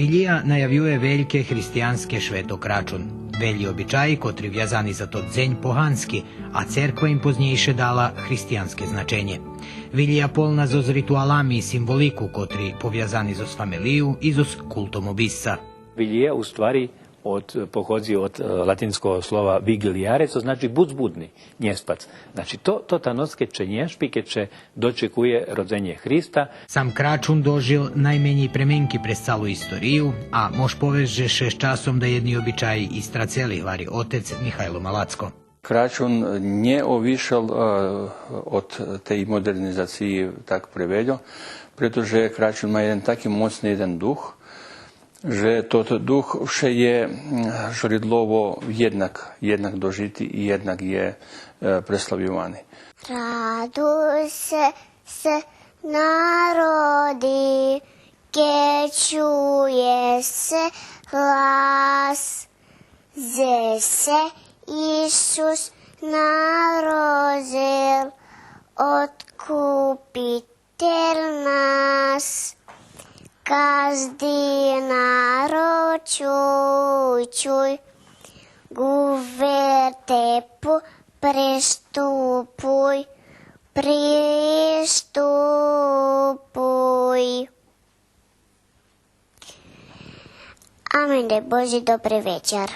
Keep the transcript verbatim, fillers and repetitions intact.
Вилїя наявює вельке християнске швето Крачун. Велї обичаї котри вязани за тот дзень погански, а церква им познєйше дала християнске значенє. Вилїя полна зоз ритуалами и символику котри повязани зоз фамелию и зоз култом обисца. Вилїя у ствари од, походзи од, е, латинского слова vigiliare, цо значи будз будни, нє спац. Значи, то, то та ноц кед ше нє шпи, кед ше дочекує родзенє Христа. Сам Крачун дожил найменєй пременки през цалу историю, а мож повесц же ше з часом даєдни обичаї и страцели, гвари отец Михайло Малацко. Крачун нє овишал, е, од тей модернизациї так превельо, прето же Крачун ма єден таки моцни єден дух, же тот дух вше є, м, жридлово єднак, єднак дожити и єднак є, е, преславювани. Радуйце се, народи, кед чуєце глас, же се Исус народзел, Одкупитель нас. Кажди народ чуй, чуй, ґу вертепу приступуй, приступуй. Амин, дай Боже, добри вечар.